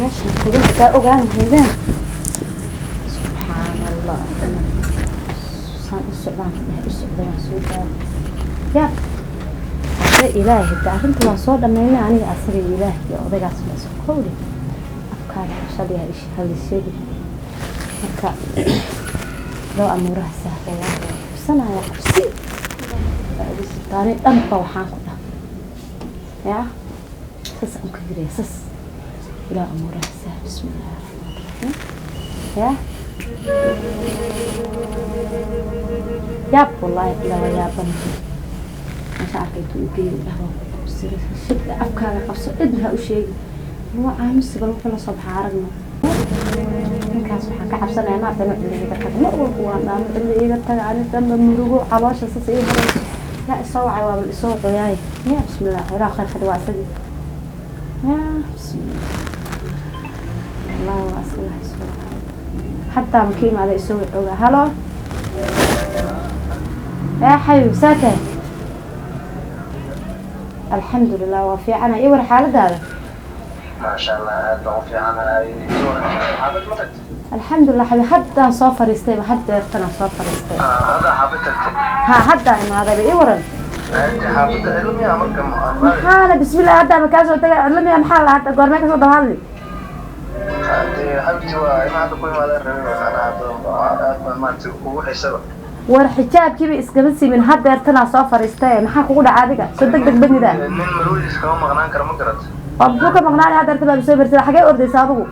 Meeshan taga hadaa ogaan lahaydeen, subxaan Allah, saan u socdaan ka dhex u socda, waan soo gaaray. Yaab hade Ilaahay de arrinta waan soo dhamaynay, aniga, asaga iyo Ilaah iyo odaygaas waa isku kowli. Afkaada xashadii ha sheegi. Marka loo amuuraha sah, wallaahi waan cabsanaya, cabsi baa igu sitaanay dhanba. Waxaan ku dhah yaa sas aan ka jiraya sas. Ilaah amuuraha sah. Bismillahi raxmaani raxiim. Yaa yaab, wallaahi bilaa waa yaabanahay. Meesha arkay intuu u geeyo dhah, waan ku qabsiray shibda, afkaaga qabso, cidna ha u sheegi, waa aamusi. Bal wuxuu la soo baxaa aragno. Ninkaas waxaan ka cabsanaya maarta inuu cidla iiga tago. Mar walba waan dhaamo cidla iiga taga, ani dhanba murugo caloosha sas ii harayso. Yaa isoo wacay? Waaba isoo wacoyaay. Ya bismillah, ilaah khayr khadi, waa isagii. Ya bismillah, wallahi waa isaga isoo wacay. Hataa ma ka imaada isoo wacooga. Halo, yaa xabib, saa tahay? Alxamdulilah, waa fiicana. Ii war xaaladaada? Maasha Allah, aad baan u fiicanahay. Xaafad ma tagtay? Alxamdulilah xabib, haddaan soo fariistayba, haddeertanaan soo fariistay. Hadda xaafad tagtay? Ha, haddaan imaadayba. Ii waran. Hadda xaafadda cilmiya marka Maxaana bismillah, haddaama kaa soo tagay cidlamiya. Maxaa la hadda goormee kasoo daba hadli? Hadee xabibti, waa ima hadda ku imaadaan rabay, macnaha hadda aad baan maaragtay ugu xiisaba. War xijaabkiiba iskama siibin, haddeertanaa soo fariistay. Maxaa kugu dhaca adiga? Soo deg deg badnida. Nin marwadiis kama maqnaan karo, ma garat? Oo muxuu ka maqnaanay? Haddeerta baa soo farisay, xagee ordaysa adigu?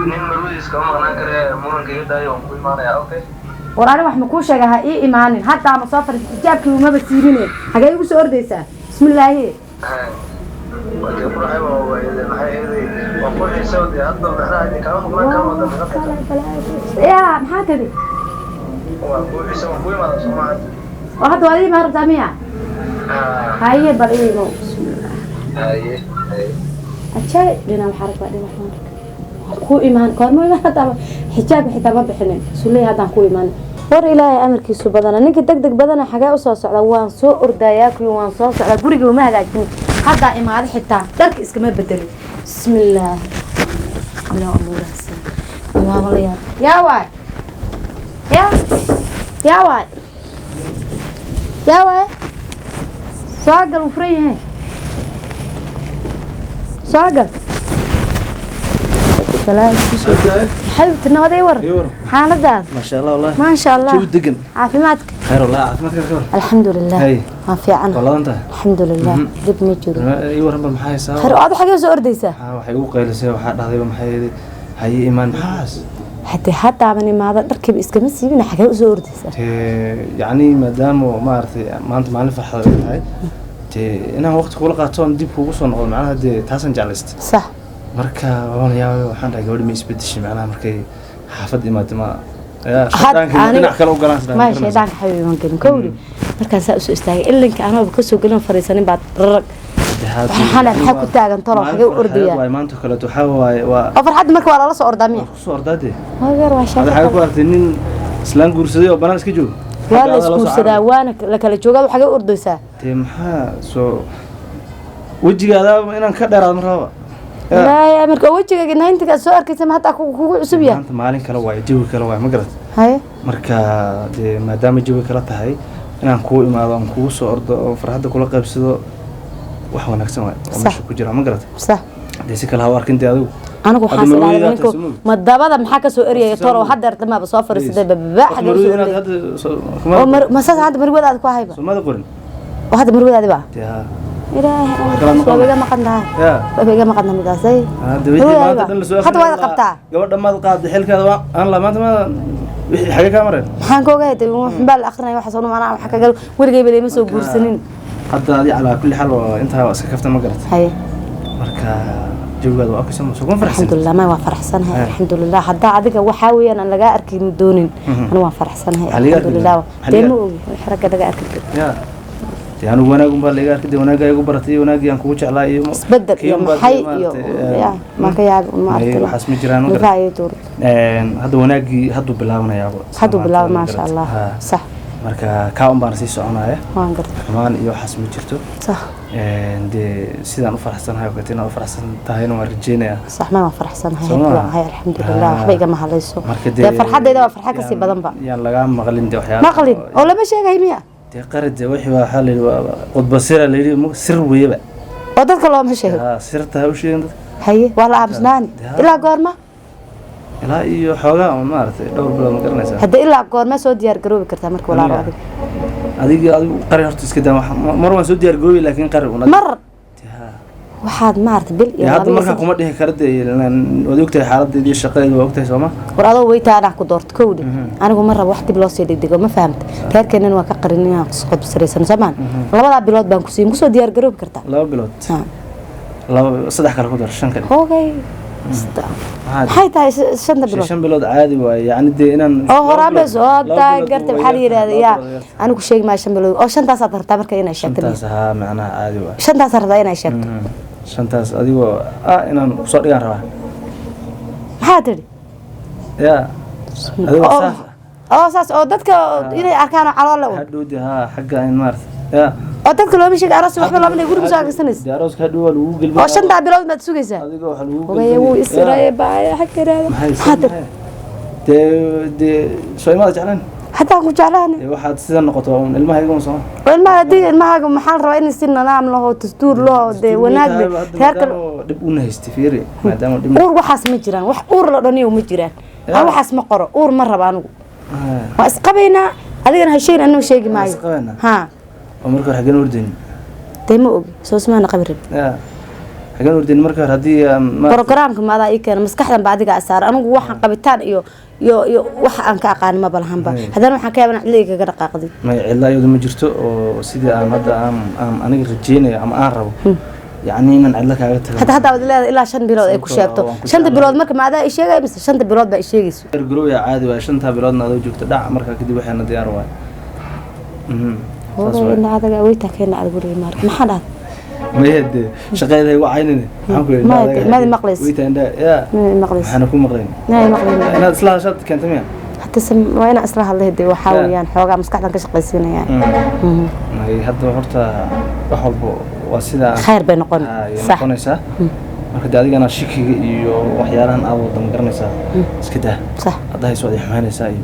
Nin marwadiis kama maqnaan kare, muranka iga daayo, waan ku imaanayaa, okay? War ani wax ma kuu sheega? Ha ii imaanin, haddaama soo fariistay, xijaabkii umaba siibine, xagee igu soo ordaysaa? Bismillaahi. Waa quraxay, waa maxay eeday, waan ku xiisaba dee hadda, macnaha dee kama maqnaan karo, wada maqan. Yaa, maxaa tiri? Waan ku xiisa, waan ku imaadaa soo maaha? Oo hadda waad ii imaan rabtaa miya? Haye, bal ii imow. Bismillah. Haye haye. Ajaayib, dhinac waxaa rabaa dhinac waan ku imaan. Goorma imaan? Hadda xijaabka xitaa ma bixinin suley, haddaan ku imaan. War Ilaahay amarkiisu badana, ninka deg deg badana, xagee usoo socda? Waan soo ordayaa kuwi, waan soo socdaa, guriga uma hagaajin, haddaa imaado, xitaa dharka iskama bedelin. Bismillaah, ilaah amuurahsan, waaba la yaab. Yaa waay, yaa yaa waay, yaa waay, soo gal, wuu furan yahay, soo gal. Xabibti, nabaday? War xaaladaas? Maasha Allah, wallahi. Maasha Allah. Jawi degan. Caafimaadka? Khayr wallah, caafimaadka ka war? Alxamdulilah. Hay. Waan fiican. Waa ladan tahay. Alxamdulilah, dib ma jiro. Ii waran bal, maxaa haysaa? Khayr, aad xagee soo ordaysaa? Waxay igu qaylisay, waxaa dhahdayba maxay ahayd, haye imaan, maxaas? Hadee haddaaban imaada, dharkiiba iskama siibina, xagee usoo ordaysaa? Dee yacni maadaama maaragtay maanta maalin farxad ay tahay, dee inaan waqti kula qaato oon dib kugu soo noqdo, macnaha dee taasaan jeclaystay. Sax. Marka waan yaabay, waxaan dhahay gabadhi ma isbedeshay, macnaha markay xaafad imaatay ma yaa Had- shaydaanka dhinac kale u galaan sidaan maya garanaysaa. Shaydaanka xabiibi ma gelin kowri. Markaan saa usoo istaagay ilinka anooba kasoo gelin fariisanin baad rarag. Dee haddii- Waxaan leeyahay, maxaa ku taagan tolo? Maalin Xagee u farxadeed ordayaa? Waaye maanta kaleeto, waxaa waaye waa Oo farxadda marka waa lala soo ordaa miya? Waa kusoo ordaa dee. Wageer waa Hada sheeko xagee ku kale. aragtay nin islaan guursaday oo banaan iska joogo? Waa la Xagga loo soo isguursadaa cararay. Waana la kala joogaa, xagee u ordaysaa? Dee maxaa soo wejigaada inaan ka dheeraado ma rababa. Ilaahay marka wejigaaga nayntiga soo arkaysa ma hadda kugu cusub yahay? Maanta maalin kale waaye, jawi kale waaye, ma garat? Haye. Marka dee maadaama jawi kale tahay, inaan kuu imaado aan kugu soo ordo oo farxadda kula qaybsado wax wanaagsan waaye oo Sax. meesha ku jira, ma garat? Sax. Dee si kale ha u arkin dee adigu. Anigu Hadda waxaan marwada ilaalin inaad ninku tahay, soo ma dabada maxaa ka soo eriyaya? Soo Toro moog. haddeer damaaba soo fariisaday babaa, xagee usoo marwada inaad ordayay? hadda Oo ma saas hadda marwadaadi ku hayba? Soomada qorin. Oo hadda marwadaadi ba? Dee haa. Ilaahay kala maqan. Waaba iga maqan tahay. Yaa. Waaba iga maqan tahay midaas ay. Hadda wixii Marwadaadi maanta ba. dhan lasoo Hadda waad akhrinay qabtaa. Gabadha maad qaaday xilkaada, waa aan la maanta ma wixii xagee kaa mareen? Maxaan ka ogahay dee, waxbaa la akrinaya, waxaas oo dhan macnaha waxa kagal weligayba lama soo guursanin. Hadda adi calaa kulli xaal waa intaa, waa iska kafta, ma garat? Haye. Marka jawigaada waa okay, soo kuma farxsan? Alxamdulilah, ma waa faraxsanahay. Haye. Alxamdulilah, haddaa adiga waxaa weeyaan aan lagaa arki doonin, anu waan faraxsanahay. Maxaa laga arki Alxamdulilah. doonaa? Maxaa Dee laga ma ogi wax ragga laga arki doono. Ya dee anigu wanaagun baa laga arkay, dee wanaaggaa igu baratay iyo wanaaggii aan kugu jeclaa iyo Isbedel iyo kii unbaa maxay dee iyo maaragtay, ya ma ka yaabi ma may arkin. Waxaas ma jiraan, ma garat? Ilkaha iyo duur. Hadda wanaaggii hadduu bilaabanayaaba. Hadduu bilaabo, Ma maasha garat? Allah. Ha. Sax. Marka kaa un baana sii soconaya. Waan gartay. Xumaan iyo waxaas ma jirto. Sax. Dee sidaan u faraxsanahay oo kaleeto inaad u faraxsan tahayna waan rajeynayaa. Sax, ma waan faraxsanahay. Soo ma? Waan ahay, alxamdulilah, waxba igama hadlayso. Marka dee farxaddayda waa farxad kasii badanba. Yaan lagaa maqlin dee waxyaala. Maqlin oo lama sheegay miya? Dee qarad dee wixii waxaa la yidhi waa qudba sira la yidhi, sir weeyaba. Oo dadka looma sheego? Haa, sirta ha u sheegin dadka. Haye, waa la aamusnaani. Ilaa goorma? Ilaa iyo xoogaa un maaragtay dhowr bilood, ma garanaysaa. Hadda ilaa goorma soo diyaar garoobi kartaa marka, walaalo? Aniga? Adiga. Adiga qari horta iska daa, mar waan soo diyaar garoobi, laakiin qari un. Mar waxaad maarata bil iyo dee hadda laba iyo markaa saddex. Kuma dhihi kara dee, ilaan waad ogtahay xaaladeeda iyo shaqadeeda, waa ogtahay sooma? War adoo weytaa anaa ku doorto kowdhi. Anigu ma rabo wax dib loo sii dhigdhigo, ma fahamta? Reerkeennan waa ka qarin inaan qodbsaraysano soomaan. 2-daa bilood baan kusiin, kusoo diyaar garoobi kartaa? 2 bilood? Ha. Laba, saddex kale ku dar, shan kale. Okay. Maxaa? Maxay tahay 5-ta bilood? 5 bilood caadi waaye, yacni dee inaan oo horaan laba bay soo bilood gartay. waa Waxaa la yartahay, yidhahda laba yaa bilood waa yartahay. Anigu sheegi maayo 5 bilood oo shantaasaad rabtaa marka inay sheegto miya? Shantaas haa, macnaha caadi waaye. Shantaasaad rabtaa inay sheegto? Shantaas adigoo ah inaan kusoo dhigaan rabaa. Maxaa tidhi? Yaa adigoo saas. Oo saas oo dadka inay arkaan oo calool un. Hadhow dee haa, xagga in maarata yaa. Oo dadka looma sheegi, aroos waxba looma dhigi, guriga soo agrisanaysa. Dee arooska hadhow waa lagu gelbin. Oo 5-taa bilood maad sugaysaa? Adigoo waxaa lagu Ogaya wuu isiraye baaya xagga yidhaahda. Maxay? Maxaa tidhi? Dee soo imaada jeclaan. Haddaan ku jeclaani. Dee waxaad sida noqoto waa un ilmaha iga un sooma? Oo ilmaha, haddii ilmahaaga maxaa la rabaa in si nidaam lahoo, dastuur lahoo, dee wanaag leh reerka. Maadaama dhib una haystay, fiiri, maadaama dhib. Uur waxaas ma jiraan, wax uur la dhaniyo ma jiraan. Aan waxaas ma qoro, uur ma rabo anigu. Waa isqabaynaa, adigana ha sheegin, anuu sheegi maayo. Isqabaynaa? Ha. Oo marka hore xaggeen ordaynin? Dee ma ogi, soo ismaana qabi rabin. Ya, xaggeen ordaynin marka hore haddii Programka ma adaa ii keena? Maskaxdan ba adiga saar. Anigu waxaan qabitaan iyo waxa aan ka aqaanin maba lahanba. Haddana waxaan ka yaabaa in cidla igaga dhaqaaqday. May, cidla iyadu ma jirto, oo sidii aan hadda aan aniga rajeynayo ama aan rabo, yacni inaan cidla kaaga tago. Hadda waad leedahay ilaa 5 bilood ay ku Sababtoo sheegto. ah waan ku 5-ta jeclahay. bilood marka ma adaa ii sheegaya mise 5-ta bilood baa ii sheegayso? Garowya caadi waay, 5-taa biloodna adoo joogto dhac, markaa kadib waxayna diyaar waay. Saas waay. Ina adaga weytaa keena adag guriga maarka, maxaa dhahday? Maya, dee shaqadeeda igu caynine, maxaan ku yidhi? Maadi maqlaysa. Weytaa indhaha yaa. Ma maqlaysa? Maxaana ku maqlayn? Ma maqlayn. Inaad isla hadashaad keenta miya? Hadda waa inaan isla hadlay dee, waxaa Ya. weeyaan xoogaa maskaxdan ka shaqaysiinaya. May, hadda horta wax walba waa sida Khayr bay noqon. Ayay sax. noqonaysaa. Marka dee adigana shikiga iyo waxyaalahan aad wada, ma garanaysaa, iska daa. Sax. Hadda hayso waad i xumaanaysaa iyo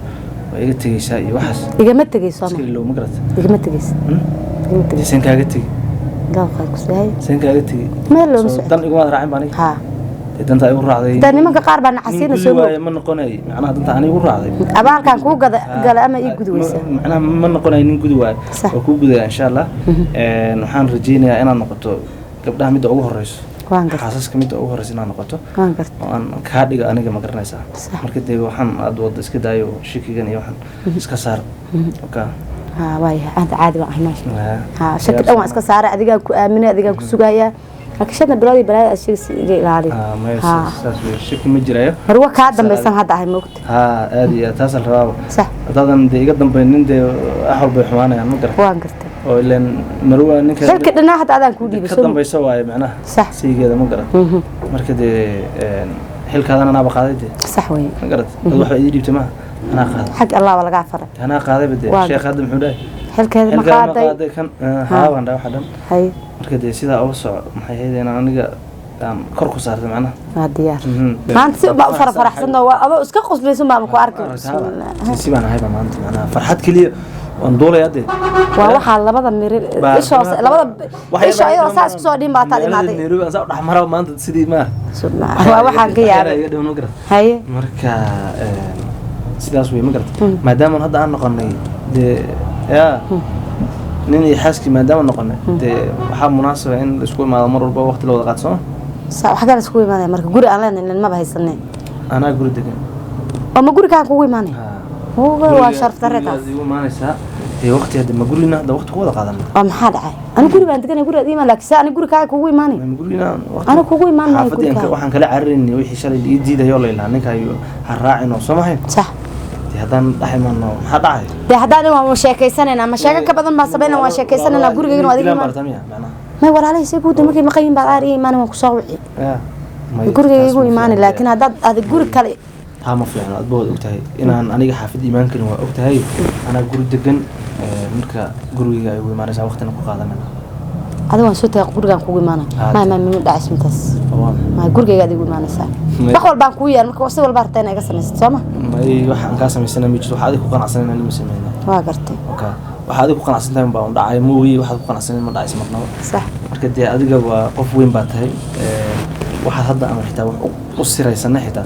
waa iga tegaysaa iyo waxaas. Igama tegayso Iska ama ilow, ma garata? Igama tegayso, igama Dee tegayso. seen kaaga tegi? Gaabqaad ku sihay. Seen kaaga tegi? Meel looma Soo socdo. Dan igumaad raacin ba aniga. Ha. Dee danta igu raacday. Dee nimanka qaar baa Nin nacasiina gudi soo waaye ma noqonay, macnaha danta aniga igu raacday. Abaalkan kuu gada gala ama ii gudi weysa. Macnaha ma noqonayo nin gudi waaye. Sax. Waa kuu gudaya insha Allah. Waxaan rajeynayaa inaad noqoto gabdhaha midda ugu horeyso. Waan gartay. Xaasaska midda ugu horeysa inaad noqoto. Waan gartay. Oo aan kaa dhiga aniga, ma garanaysaa? Sax. Marka dee waxaan aad wada iska daayo, shikigan iyo waxaan iska saar okay. Ha, waayahay, hadda caadi baan ahay maasha. Ha, shaki dhan waan iska saaray, adigaan ku aaminay, adigaan ku sugayaa, laakiin 5-ta bilood iyo balaayada aad sheegaysa iga ilaali. Maya. Ha. Saas wey, shaki ma jirayo. Marwa kaa dambaysan hadda ahay, moogta. Haa, aad iyo aad, taas la rabaaba. Sax. Haddaadan dee iga dambaynin, dee wax walbay xumaanayaan, ma garan? Waan gartay. Oo ileen marwa ninka Xilka dhanaa hadda adaan kuu dhiibay ka soo dambaysa waaye macnaha. Sax. Saygeeda, ma garan? Marka dee xilkaadana anaaba qaaday dee. Sax wey. Ma garat? Dad waxba ii dhiibtay maaha, anaa qaaday. Xag allah waa lagaa faray. Anaa qaadayba dee. Sheekh hadda muxuu dhahay? Xilkeeda ma Xilkaada ma qaaday? Qaaday kan haa baan dhahay waxa dhan. Hay. Marka dee sidaa uga soco, maxay ahayd inaan aniga aan kor ku saartay macnaha. Waa diyaar. Maanta si baa u faraxsan oo adoo iska qoslaysan baaba ku arki. Aragtaaba. Si baan ahayba maanta, macnaha farxad keliya waan duulayaa dee. Waa waxaa labada miri isha hoose, labada isha ayadoo saa isku soo dhihin baa taad imaaday. Nairobi aan saa u dhex maraa maanta sidii ma Waa waxaan ka yaabay. Iga dhiman, ma garat? Haye. Marka sidaas wey, ma garat? Maadaama hadda aan noqonay dee yaa nin iyo xaaskii, maadaama noqonay dee waxaa munaasaba in la isku imaado mar walba, waqti la wada qaato, sooma? Saa wax kale iskugu imaanaya marka guri aan leenahay nin maba haysanay. Anaa guri degan. Oo ma gurigaan kugu imaanaya? Haa. Waa sharaf darre taas. Gurigaad igu imaanaysaa dee, waqti hadda ma gurina hadda waqti ku wada qaadan. Oo maxaa dhacay? Anigu guri baan deganay, gurigaad iimaan, laakiin saa anigu guri kaaga kugu imaanaya? Ma gurina waqti. Anigu kugu imaan maayo xaafadii aan gurigaaga. Waxaan kala cararaynay wixii shalay la ii diidayo la ilaha ninka iyo ha raacin oo soo mahayn. Sax. Dee haddaan dhex imaano maxaa dhacay? Dee haddaan waan sheekaysanaynaa, ma sheeko ka badan baan samaynaa, waan sheekaysanaynaa, gurigeygana waa adiga Dilaan imaan. bartaa miya macnaha? May, walaalahii see guuda markay maqan yihiin baad aar ii imaanay, waan kusoo wici. Ya, may, Gurigayga taas igu ma imaanay fiicna. Laakiin haddaad adig guri kale Taa ma fiicno, adba waad ogtahay inaan aniga xaafid imaan karin, waa ogtahay. Anaa guri degan, marka gurigeyga ay ugu imaanaysaa, waqtina ku qaadanana. Adiga waan soo tagay, gurigaan kugu imaana. Haa. Ma dhacays intaas. Waa Ma gurigeyga adigu imaanaysaa? May. Wax walbaan kuu yeer, marka si walba rabtaa inaa iga samaysid, soo ma? May, wax aan kaa samaysana ma jirto. Waxa adiga ku qanacsanan anima sameyna. Waa gartay. Okay, waxa adiga ku qanacsan tahay baa un dhacay moogi, waxaad ku qanacsanen ma dhacaysa marnaba. Sax. Marka dee adiga waa qof weyn baa tahay. Waxaad hadda ama xitaa wax u siraysana xitaa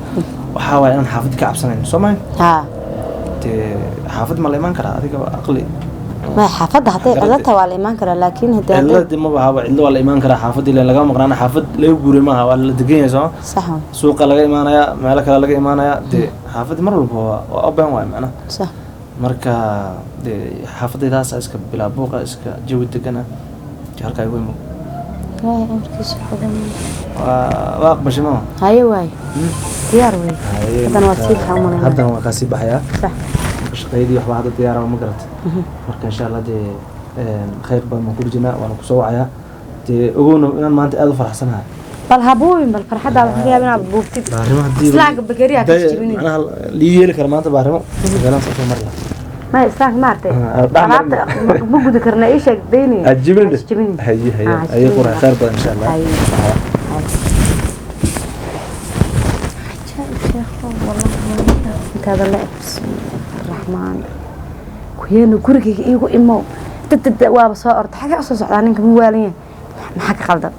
waxaa waaya inaan xaafadda ka cabsanayn, soo maha? Haa. Dee xaafad ma la imaan karaa? Adiga waa aqli. Maya, xaafadda hadday Garantay. cidlo tahay waa la imaan karaa, laakiin hadii hadday Cidladi ma bahaba, cidlo waa la imaan karaa xaafadda, ileen lagama maqnaana, xaafad laga guuray maaha, waa la degan yahay, sooma? Sax waay. Suuqa laga imaanayaa, meelo kale laga imaanayaa, dee xaafaddi mar walba waa open waay macnaha. Sax. Marka dee xaafadaydaasa iska bilaa buuqa, iska jawi degan ah. Dee halkaa igu imo. Ilaahay amarkiisa xogan. Waa aqbashay mama? Haye waay, diyaar wey. Haddana waad sii baxaa umalaynaya. Haddana waa kaasii baxayaa. Sax. Marka shaqadii waxbaa hadda diyaara, ma garat? Marka insha Allah dee khayr badan baan kula jirnaa, waana kusoo wacayaa. Dee ogowna inaan maanta aada u faraxsanahay. Bal habuubin, bal farxaddaa waxaa laga yaabaa inaad buubtid. Baarimo haddii Islaanka bakeriyaa ka jijibinin. Macnaha lii yeeli kara maanta baarimo magaalaan soo mari lahaa. Maya, islaanka maartay. Ah, dhac marin. Alaabta ma gudi karna, ii sheeg deyni. Ajibin. Hajibinin. Haye haye. Ah, haye qura, hajibinin. Khayr badan insha Allah. Haye. Cajaa'ib sheekhow, wallahi intaada la eg. Bismillaahi raxmaan kuyeena, gurigayga iigu imow dadada waaba soo orda. Xagee usoo socdaa ninka? Ma waalan yahay? Maxaa ka qaldan?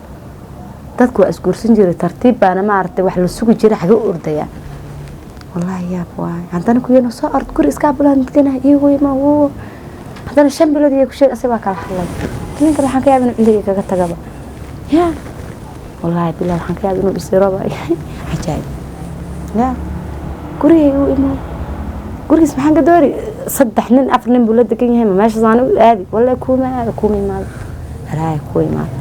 Dadku waa isguursan jiray, tartiib baana maaragtay wax la sugi jiray. Xagee u ordayaa? Wallaahi yaab waay. Haddana kuyeena soo ord, guri iskaa bulaan deganahay, iigu imow wuu. Haddana 5 bilood iyo ku sheeg, asaga waa kala hadlay ninkan. Waxaan ka yaaba inuu cindayga kaga tagaba ya. Wallaahi bilah, waxaan ka yaaba inuu isiroba. Cajaa'ib ya, gurigayga u imow. Gurigiis maxaan ka doori? Saddex nin, afar nin buu la degan yahay. Ma meeshaas aan u aadi? Wallahi kuuma aado, kuuma imaado, halaaya kuwa imaado.